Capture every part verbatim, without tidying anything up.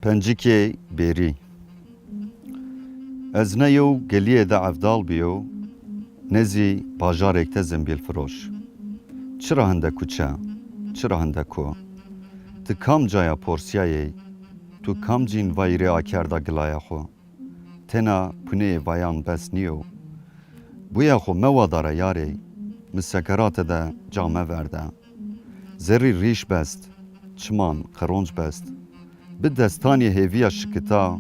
Pencikê bêrî. Ez ne yew gelîyê de evdal bîyo, ne zî bajarêk de zimbîlfiroş. Çira hende kuçe, çira hende ko? Ti kam caya porsîyayê, tu kamcîn vayîrê akerda gilaya xo? Tena puneyê vayan bes nîyo. Buya xo mewadara yarê, mi sekerate de ca meverde. Zerrî rîş best, çiman qeronc best. Bi destanê hêvîya şikita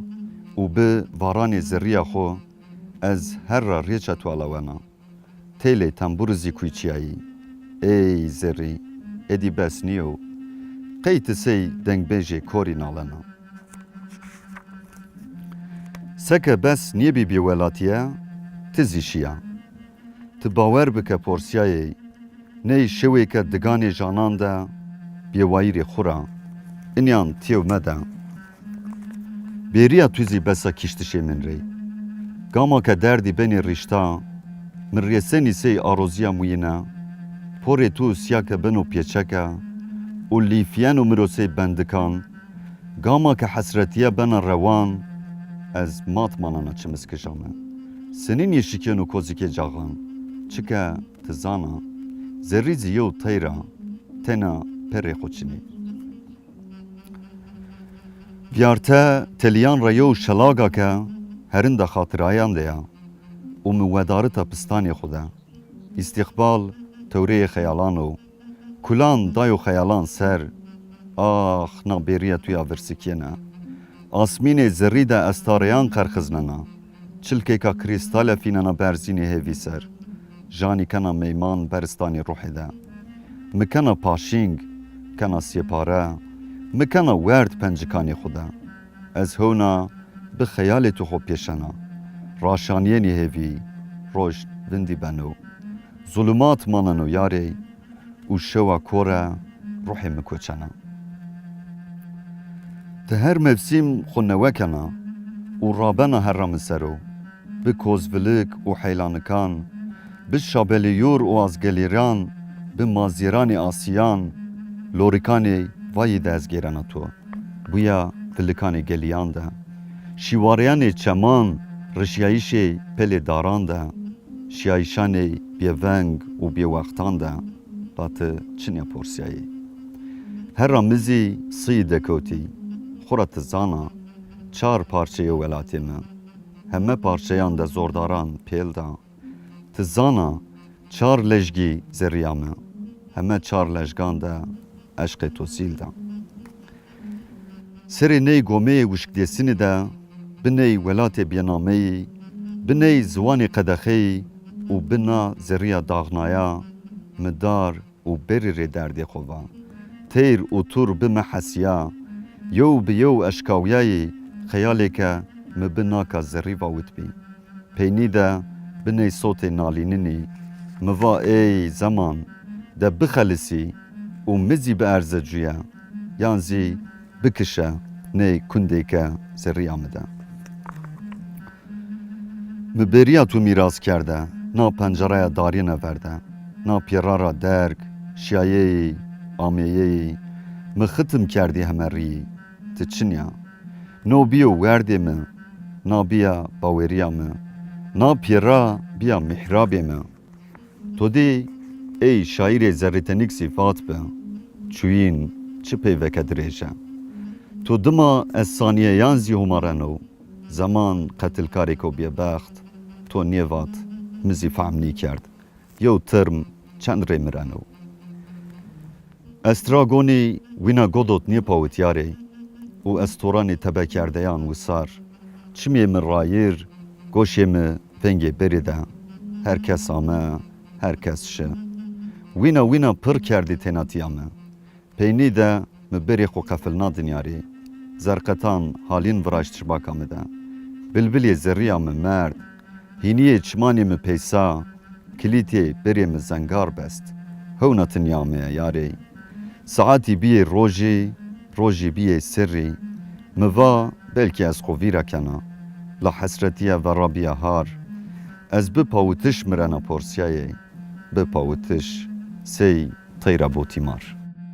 û bi varanê zerrîya xo ez herra rêça tu alawena. Teylê tembûrî zî kuyçîyayî. Ey zerrî, êdî bes nîyo. Qey ti sey dengbêjê korî nalena? Seke bes nêbî bêwelatîye, ti zî şîya. Ti bawer bike porsîyayê, ney şewêke diganê janan de bêwayîrê xwu ra, inîyan têw mede. Bêrîya tu zî besa kiştişê min rê. Gama ke derdî benê rîşta, mi rêsenî sey arozîya muyîne, porê tu sîya ke beno pêçeke û lîfîyeno mi ro sey bendikan, gama ke hesretîye bena rewan, ez mat manena çimiskija mi. Senîn yê şikêno kozikê caxan? Çike ti zana, zerrî zî yew teyr a, tena perê xo çinî. Vîyarte telîyan ra yew şelaga ke herinda xatirayan de ya û mi wedarita pistanê xo de. Îstîqbal tewreyê xeyalan o. Kulan dayo xeyalan ser. Ax, na bêrîya tu ya virsikîyena. Asmînê zerrî de estareyan qerxiznena. Çilkêka krîstale fînena berzînê hêvî ser. Janî kena meyman beristanê ruhê de. Mi kena paşîng, kena sêpare, mi kena werd pencikanê xwu de. Ez hewna bi xeyalê tu xo pêşena. Raşanîyenî hêvî, roj vindî beno. Zulumat maneno yarê û şewa kore ruhê mi koçena. Ti her mevsîm xwu newe kena û rabena herra mi ser o. Bi kozvilik û heylanikan, bi şabelîyûr û azgelîran, bi mazîranê asîyan, lorikanê vayî de ez gêrena to. Buya vilikanê gelîyan de, şîwareyanê çeman, rişyayîşê pelê daran de, şiyayîşanê bêveng û bêwextan de, la ti çinya porsîyayê? Herra mi zî sîyî dekewtî, xwura ti zana, çar parçe yo welatê mi. Heme parçeyan de zordaran pêl da. Ti zana, çar lejgî zerrîya mi, heme çar lejgan de eşqê to zîl da. Serê ney gomeyê wişkdêsinî de, bi ney welatê bênameyî, bi ney ziwanê qedexeyî û bi na zerrîya daxnaya mi dar û berî rê derdê xo va. Teyr û tur bi mi hesîya, yew bi yew eşkawîyayî xeyalê ke mi bi naka zerrî vawitbî. Peynî de bi ney sotê nalîninî mi va ey zeman, de bixelisî û mi zî bierze cuye, yan zî bikişe ney kundêke zerrîya mi de. Mi bêrîya tu mîras kerde, na penceraya darîne verde, na pêra ra derg, şiyayeyî, ameyeyî, mi xitim kerdî heme rîyî, ti çinya. No bîyo werdê mi, na bîya bawerîya mi, na pêra bîya mîhrabê mi. To dî ey şaîrê zerrîtenik zî vat bi, çuyîn çi peyveke dirêj e. To dima ez sanîyeyan zî humareno, zeman qetilkarêko bêbext, to nêvat, mi zî fehm nîkerd. Yew tirm çend rê mireno. Estragonî wîna godot nêpawit yarê û estoranê tebekerdeyan wisar. Çimê mi rayîr, goşê mi vengê berî de. Her kes ame, her kes şi. Wîna wîna pir kerdî tênatîya mi. Peynî de mi berê xo qefilna dinyarî. Zerqetan halîn viraşt şibaka mi de. Bilbilê zerrîya mi merd. Hînîyê çimanê mi peysa. Kilîtê berê mi zengar best. Hewna ti nîyameye yarê. Saetî bîyê rojî, rojî bîyê serrî. Mi va belkî ez xo vîra kena. La hesretîye verra bîya har. Ez bi pawitiş mirena porsîyayê. Bi pawitiş sey teyra botîmar.